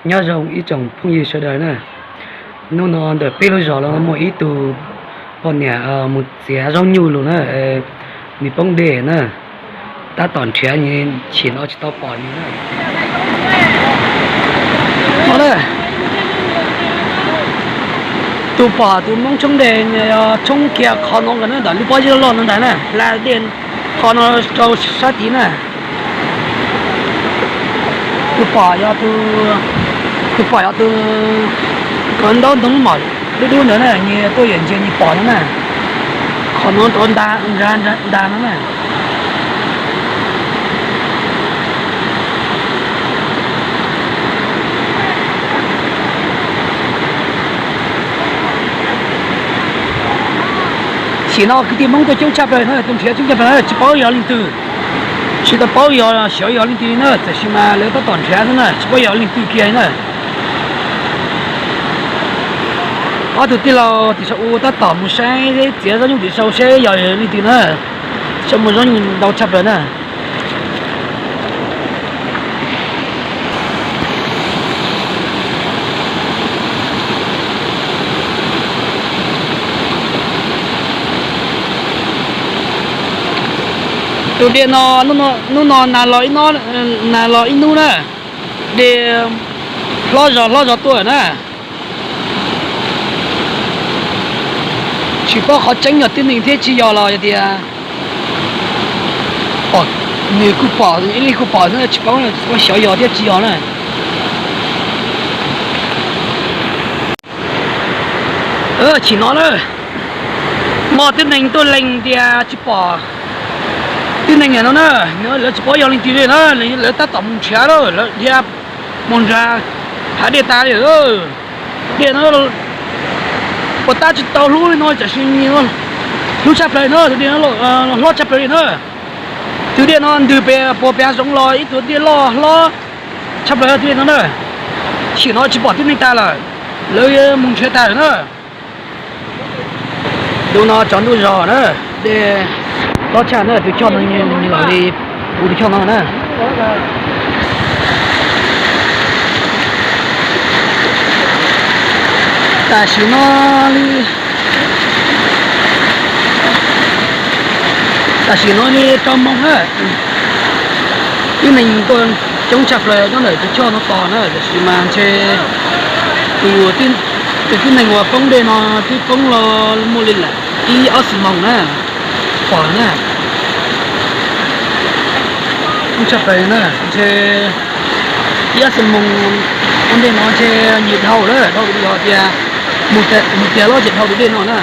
Nyob zoo ib tsoom phooj ywg sawv daws na. Hnub no ntawm peb lub zos los muaj ib tug poj niam mus txiav zaub nyuj los na, nws poob dej na, tab tom nrhiav nws, chim no tsis tau pom nws na. Tus pom tus Hmoob tshoob dej, tshoob kiag qhov no nkawd na, ntawm lub pob zeb loj no ntag na, hla dej qhov no rau sab tid na. Tus pom yog, tus pom yog tus ko ntaub ntoo mom dub dub ntawd na, nws tuaj yawm ntsia nws pom no na. Qhov no rau nta, nta no na. Tam sim no kwv tij Hmoob tuaj coob tshaj plaws na, tuaj nrhiav coob tshaj plaws na, tsis paub yog leej twg, tsis tau paub yog xyov yog leej twg li na, tab sis mas lawv tab tom nrhiav xwb na, tsis paub yog leej twg kiag li na. Ob tug tij laug tim saum ub tab tom mus saib txiav zaub nyuj tim saum seb yog leej twg na, saib muaj zaub nyuj ntau tshaj plaws na. Tus dej no, hnub no nag los ib hnub na, dej hlob zog hlob zog tuaj na. Tsis paub qhov tseeb yog tib neeg thiab tsis yog los yog tias nws kuj pom, ib leeg kuj pom xwb, tsis paub, tsis paub xyov yog thiab tsis yog na. Chim no na, muaj tib neeg tuaj lees tias tsis pom tib neeg no na, lawv tsis paub yog leej twg li na, lawv tab tom mus nrhiav lawm, lawv dhia mus nrhiav hav dej tas li. Dej no puas tab tsis tau hlub li no, tam sim no hlub tshaj plaws na, tus dej no hlob tshaj plaws li na. Tus dej no ntws pem puag pem hav zoov los ib tug dej loj hlob tshaj plaws tus dej no na. Tam sim no tsis pom tib neeg tas lawm, lawv mus nrhiav tas lawm na. Tus no tsaus ntuj zog na, dej hlob tshaj na, tus choj no los li kuv tus choj no na. Tam sim no li, tam sim no li rau moos na, tib neeg tuaj coob tshaj plaws nyob ntawm tus choj no tos na, tab sis mas ntshe tus, tus tib neeg uas poob dej no twb poob los muaj li lawm ib ob xuab moos na, pom na. Poob tshaj plaws na, ntshe ib ob xuab moos ua ntej no ntshe nyias dhau lawm, dhau yog tias mus tiag los ces dhau tus dej no na.